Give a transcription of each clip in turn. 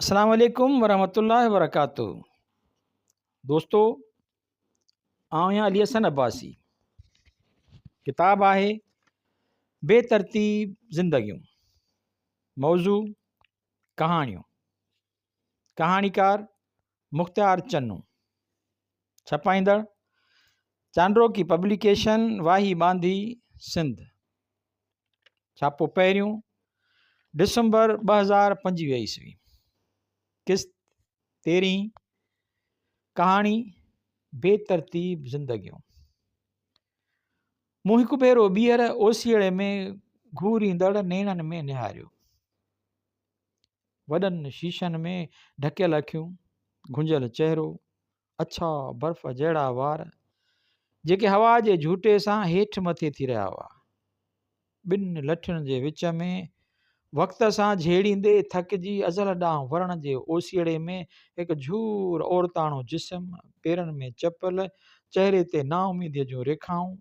السلام عليڪم ورحمة الله وبرڪاته دوستو آئون آهيان علي حسن عباسي ڪتاب آهي بي ترتيب زندگيون موضوع ڪهاڻيون ڪهاڻيڪار مختيار چنو ڇپائيندڙ چانڊروڪي پبليڪيشن واهي ٻانڌي سنڌ ڇاپو پهريون ڊسمبر 2025 عيسوي قسط تيرهين ڪهاڻي بي ترتيب زندگيون مون هڪ ڀيرو ٻيهر اوسيئڙي ۾ گهوريندڙ نيڻن ۾ نهاريو. وڏن شيشن ۾ ڍڪيل اکيون، گهنجيل چهرو، اڇا برف جهڙا وار، جيڪي هوا جي جهوٽي سان هيٺ مٿي ٿي رهيا هئا. ٻن لٺين جي وچ ۾ وقت سان جهيڙيندي ٿڪجي ازل ڏانهن ورڻ جي اوسيئڙي ۾ هڪ جهور عورتاڻو جسم، پيرن ۾ چپل، چهري تي نااميديء جون ريکائون،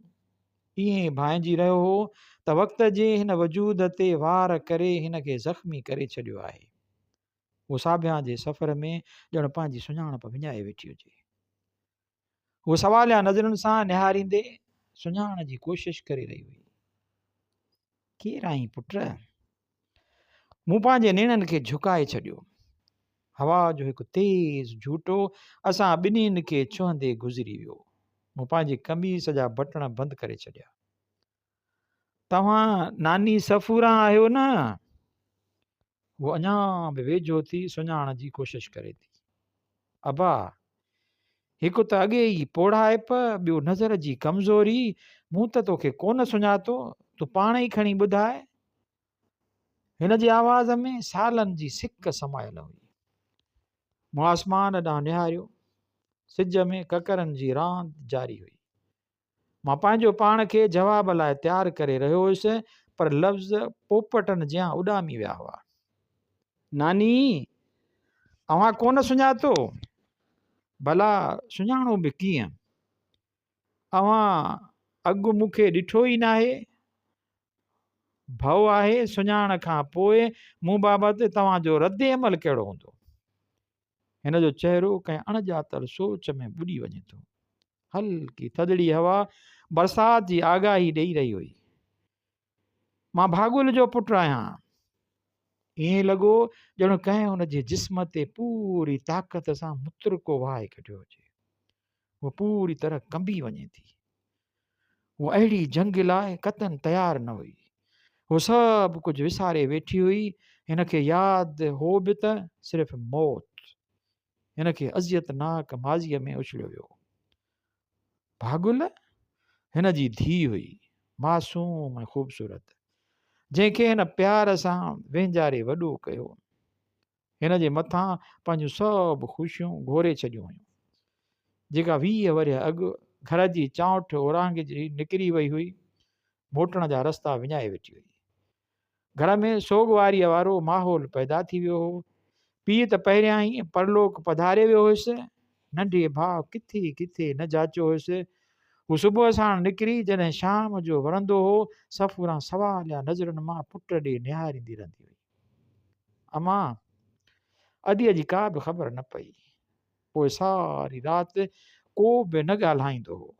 ائين ڀانئجي رهيو هو ته وقت جي هن وجود تي وار ڪري هن کي زخمي ڪري ڇڏيو آهي. هوء ساڀيان جي سفر ۾ ڄڻ پنهنجي سڃاڻپ وڃائي ويٺي هجي. هوء سواليا نظرن سان نهاريندي سڃاڻڻ جي ڪوشش ڪري رهي هئي. ڪير آهين پٽ؟ مون پنهنجي نيڻن کي جهڪائي ڇڏيو. هوا جو هڪ تيز جهوٽو اسان ٻنهين کي ڇهندي گذري ويو. مون پنهنجي قميص جا بٽڻ بند ڪري ڇڏيا. توهان ناني صفوران آهيو نه؟ هوء اڃا به ويجهو ٿي سڃاڻڻ جي ڪوشش ڪري ٿي. ابا! هڪ ته اڳي ئي پوڙهائپ، ٻيو نظر جي ڪمزوري، مون ته توکي ڪونه سڃاتو، تون پاڻ ئي کڻي ٻڌاء. هن جي آواز ۾ سالن جي سڪ سمايل هئي. مون آسمان ڏانهن نهاريو. سج ۾ ڪڪرن جي راند جاري هئي. مان پنهنجو پاڻ کي جواب لاء تيار ڪري رهيو هيس پر لفظ پوپٽن جيان اڏامي ويا هئا. ناني! اوهان ڪونه سڃاتو؟ ڀلا سڃاڻو به ڪيئن؟ اوهان اڳ مون کي ڏٺو ئي ناهي. ڀؤ آهي سڃاڻڻ کان پوء مون بابت توهان جو ردعمل ڪهڙو هوندو؟ هن جو چهرو ڪنهن اڻڄاتل سوچ ۾ ٻڏي وڃي ٿو. هلڪي ٿڌڙي هوا برسات جي آگاهي ڏئي رهي هئي. مان ڀاڳول جو پٽ آهيان. ائين لڳو ڄڻ ڪنهن هن جي جسم تي پوري طاقت سان مترڪو وهائي ڪڍيو هجي. هوء پوري طرح ڪنبي وڃي ٿي. هوء اهڙي جنگ لاء قطعاً تيار نه هئي. هوء سڀ ڪجهه وساري ويٺي هئي. هن کي ياد هو به ته صرف موت. هن کي اذيتناڪ ماضيء ۾ اڇليو ويو. ڀاڳل هن جي ڌيء هئي، معصوم ۽ خوبصورت، جنهن کي هن پيار سان وهنجاري وڏو ڪيو. هن جي مٿان پنهنجون سڀ خوشيون گهوري ڇڏيون هيون. جيڪا 20 ورهيه اڳ گهر جي چانئٺ اورانگهجي نڪري وئي هئي، موٽڻ جا رستا وڃائي ويٺي هئي. گهر ۾ سوڳواريء وارو ماحول پيدا ٿي ويو هو. پيء ته پهريان ئي پرلوڪ پڌاري ويو هيس. ننڍي ڀاء ڪٿي ڪٿي نه جاچيو هيس. هو صبح ساڻ نڪري جڏهن شام جو ورندو هو، صفوران سواليا نظرن مان پٽ ڏي نهاريندي رهندي هئي. امان! اديء جي ڪا به خبر نه پئي. پوء ساري رات ڪو به نه ڳالهائيندو هو.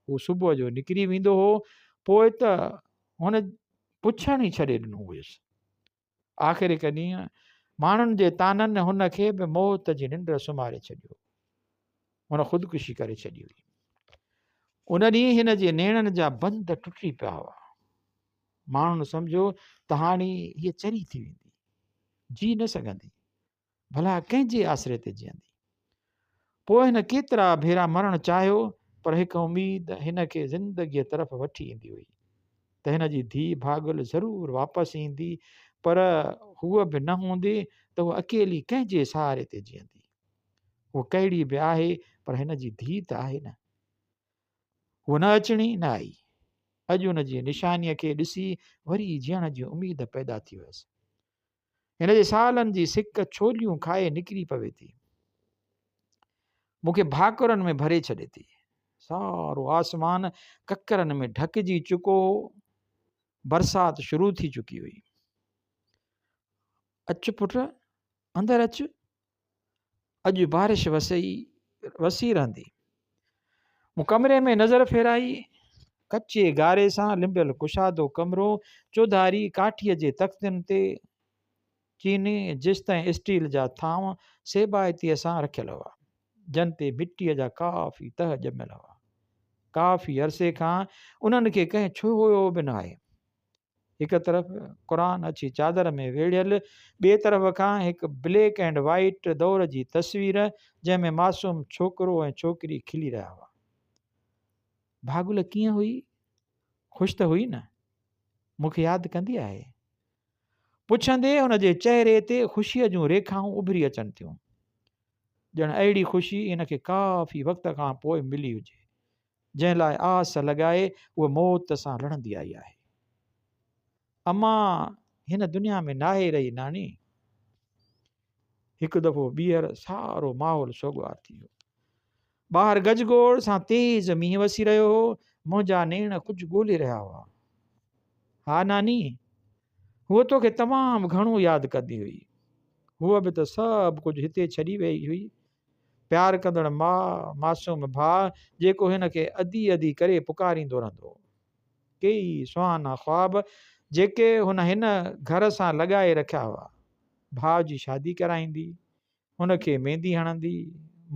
هو صبح جو نڪري ويندو هو، پوء ته هن پڇڻ ئي ڇڏي ڏنو هيس. آخر هڪ ڏينهن ماڻهن جي طعنن هن کي به موت جي ننڊ سمهاري ڇڏيو. هن خودڪشي ڪري ڇڏي هئي. ان ڏينهن هن جي نيڻن جا بند ٽٽي پيا هئا. ماڻهن سمجهيو ته هاڻي هيء چري ٿي ويندي. جي نه سگهندي. ڀلا ڪنهن جي آسري تي جيئندي؟ پوء هن ڪيترا ڀيرا مرڻ چاهيو پر هڪ اميد هن کي زندگيء طرف وٺي ايندي هئي ته هن جي ڌيء ڀاڳل ضرور واپس ايندي پر هوء به نه هوندي ته هوء اڪيلي ڪنهن جي سهاري تي جيئندي؟ هوء ڪهڙي به آهي پر هن جي ڌيء ته آهي نه. هوء نه اچڻي نه آئي. اڄ ان جي نشانيء کي ڏسي وري جيئڻ جي اميد پيدا ٿي ويس. هن جي سالن جي سڪ ڇوليون کائي نڪري پوي ٿي. مون کي ڀاڪرن ۾ ڀري ڇڏي ٿي. سارو آسمان ڪڪرن ۾ ڍڪجي چڪو هو. برسات شروع ٿي چڪي هئي. اچ پٽ! اندر اچ، اڄ بارش وسي وسي رهندي. مون ڪمري ۾ نظر ڦيرائي. ڪچي گاري سان لنبيل ڪشادو ڪمرو، چوڌاري ڪاٺيء جي تختين تي چيني، جست ۽ اسٽيل جا ٿانو سيبائتيء سان رکيل هئا، جن تي مٽيء جا ڪافي تهه ڄميل هئا. ڪافي عرصي کان انهن کي ڪنهن ڇهيو به ناهي. هڪ طرف قرآن اڇي چادر ۾ ويڙهيل، ٻئي طرف کان هڪ بليڪ اينڊ وائيٽ دور جي تصوير، جنهن ۾ معصوم ڇوڪرو ۽ ڇوڪري کلي رهيا هئا. ڀاڳل ڪيئن هئي؟ خوش ته هئي نه؟ مون کي ياد ڪندي آهي؟ پڇندي هن جي چهري تي خوشيء جون ريکائون اڀري اچن ٿيون. ڄڻ اهڙي خوشي هن کي ڪافي وقت کان پوء ملي هجي. جنهن لاء آس لڳائي هوء موت سان لڙندي آئي آهي. امان هن دنيا ۾ ناهي رهي ناني. هڪ دفعو ٻيهر سارو ماحول سوڳوار ٿي ويو. ٻاهر گجگوڙ سان تيز مينهن وسي رهيو هو. منهنجا نيڻ ڪجهه ڳولي رهيا هئا. ها ناني، هوء توکي تمام گهڻو ياد ڪندي هئي. هوء به ته سڀ ڪجهه هتي ڇڏي ويئي هئي. پيار ڪندڙ ماء، معصوم ڀاء جيڪو هن کي ادي ادي ڪري پڪاريندو رهندو هو. ڪيئي سهانا خواب جيڪي هن هن گهر سان لڳائي رکيا هئا. ڀاء جي شادي ڪرائيندي، هن کي ميندي هڻندي،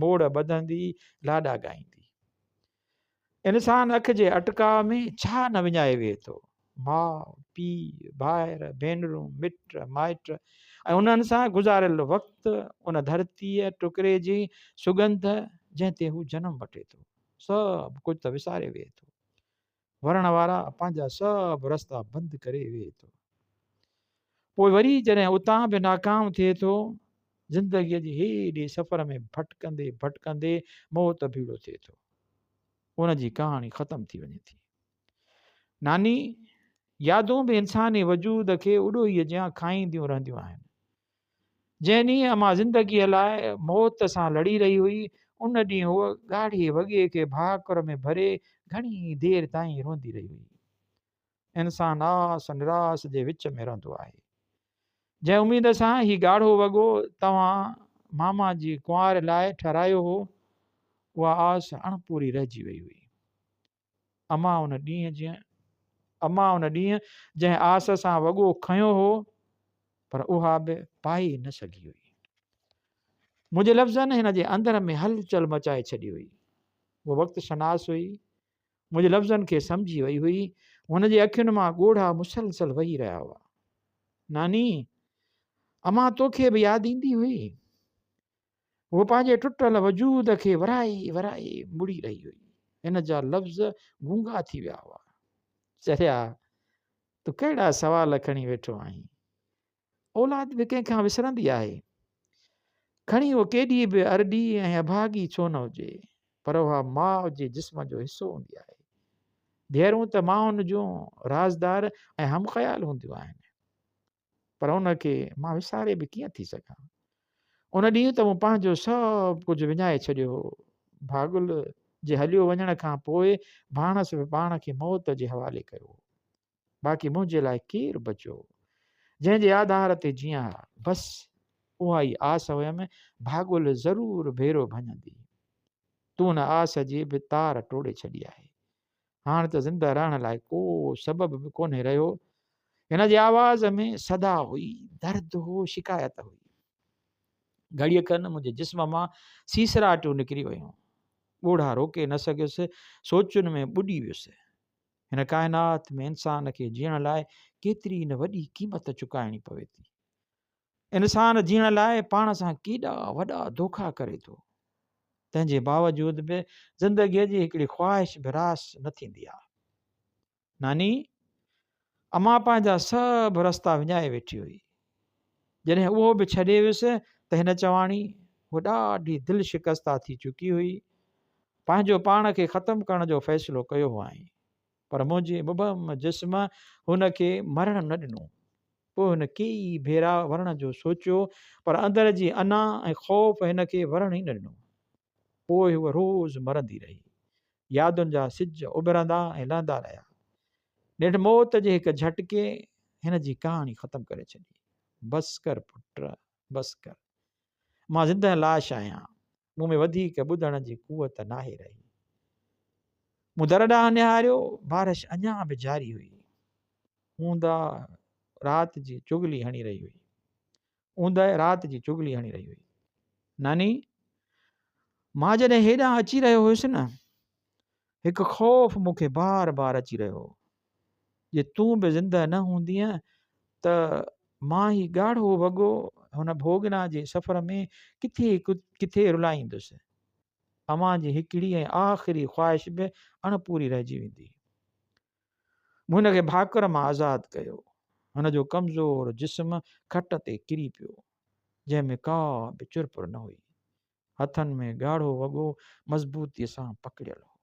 موڙ ٻڌندي، لاڏا ڳائيندي. انسان اک جي اٽڪاء ۾ ڇا نه وڃائي ويهي ٿو. ماء، پيء، ڀائر، ڀينرون، مٽ، مائٽ ۽ انهن سان گذاريل وقت، ان ڌرتيء ٽڪري جي سڳنڌ جنهن تي هو جنم وٺي ٿو، سڀ ڪجهه ته وساري ويهي ٿو. ورڻ وارا پنهنجا سڀ رستا بند ڪري ويهي ٿو. پوء وري جڏهن اتان به ناڪام ٿئي ٿو، زندگيء جي هيڏي سفر ۾ ڀٽڪندي ڀٽڪندي موت ڀيڙو ٿئي ٿو. ان جي ڪهاڻي ختم ٿي وڃي ٿي. ناني، يادون به انساني وجود کي اڏوهيء جيان کائينديون رهنديون آهن. جنهن ڏينهن امان زندگيء لاء موت سان لڙي رهي هئي، ان ڏينهن هوء ڳاڙهي وڳي کي ڀاڪر ۾ ڀري گهڻي دير تائين روئندي رهي هئي. انسان آس نراس جي وچ ۾ رهندو آهي. جنهن اميد سان هي ڳاڙهو وڳو توهان ماما جي ڪنوار لاء ٺهرايو هو، اها آس اڻپوري رهجي وئي هئي. امان ان ڏينهن جنهن امان ان ڏينهن جنهن آس سان وڳو کنيو هو پر اها به پائي نه سگهي هئي. منهنجي لفظن هن جي اندر ۾ هلچل مچائي ڇڏي هئي. هوء وقت شناس هئي. منهنجي لفظن کي سمجهي وئي هئي. هن جي اکين مان ڳوڙها مسلسل وهي رهيا هئا. ناني! امان توکي به ياد ايندي هئي؟ هوء پنهنجي ٽٽل وجود کي ورائي ورائي مڙي رهي هئي. هن جا لفظ گونگا ٿي ويا هئا. چريا، تون ڪهڙا سوال کڻي ويٺو آهين؟ اولاد به ڪنهن کان وسرندي آهي؟ کڻي هوء ڪيڏي به ارڏي ۽ اڀاڳي ڇو نه هجي، پر اها ماء جي جسم جو حصو هوندي آهي. ڌيئرون ته مائن جون رازدار ۽ همخيال هونديون آهن. پر ان کي مان وساري به ڪيئن ٿي سگهان؟ ان ڏينهن ته مون پنهنجو سڀ ڪجهه وڃائي ڇڏيو هو. ڀاڳل جي هليو وڃڻ کان پوء ڀاڻس به پاڻ کي موت جي حوالي ڪيو هو. باقي منهنجي لاء ڪير بچيو هو، جنهن جي آڌار تي جيئان ها. بس اها ئي آس هيم، ڀاڳل ضرور ڀيرو ڀڃندي. تون ان آس جي به تار ٽوڙي ڇڏي آهي. هاڻ ته زنده رهڻ لاء ڪو سبب به ڪونهي رهيو. هن جي آواز ۾ صدا هئي، درد هو، شڪايت هئي. گهڙيء کن منهنجي جسم مان سيسراٽيون نڪري ويون. ڳوڙها روڪي نه سگهيس، سوچن ۾ ٻڏي ويس. هن ڪائنات ۾ انسان کي جيئڻ لاء ڪيتري نه وڏي قيمت چڪائڻي پوي ٿي. انسان جيئڻ لاء پاڻ سان ڪيڏا وڏا دوکا ڪري ٿو، تنهن جي باوجود به زندگيء جي هڪڙي خواهش به راس نه ٿيندي آ. ناني، امان پنهنجا سڀ رستا وڃائي ويٺي هئي. جڏهن اهو به ڇڏي ويس ته هن چواڻي، هوء ڏاڍي دل شڪسته ٿي چڪي هئي. پنهنجو پاڻ کي ختم ڪرڻ جو فيصلو ڪيو هئائين، پر منهنجي مبهم جسم هن کي مرڻ نه ڏنو. پوء هن ڪيئي ڀيرا ورڻ جو سوچيو، پر اندر جي انا ۽ خوف هن کي ورڻ ئي نه ڏنو. پوء هوء روز مرندي رهي. يادن جا سج اڀرندا ۽ لهندا رهيا. نيٺ موت جي هڪ جهٽڪي هن جي ڪهاڻي ختم ڪري ڇڏي. بس ڪر پٽ، بس ڪر. مان زندهه لاش آهيان. مون ۾ وڌيڪ ٻڌڻ جي قوت ناهي رهي. مون در ڏانهن نهاريو، بارش اڃا به جاري هئي. اونداهه رات جي چغلي هڻي رهي هئي. اوندهه رات جي چغلي هڻي رهي هئي. ناني، مان جڏهن هيڏانهن اچي رهيو هيس نه، هڪ خوف مون کي بار بار اچي رهيو هو. جي تون به زندهه نه هوندينء ته مان هي ڳاڙهو وڳو هن ڀوڳنا جي سفر ۾ ڪٿي ڪٿي رلائيندس. اوهان جي هڪڙي ۽ آخري خواهش به اڻپوري رهجي ويندي. مون هن کي ڀاڪر مان آزاد ڪيو. هن جو ڪمزور جسم کٽ تي ڪري پيو، جنهن ۾ ڪا به چرپر نه هئي. هٿن ۾ ڳاڙهو وڳو مضبوطيء سان پڪڙيل هو.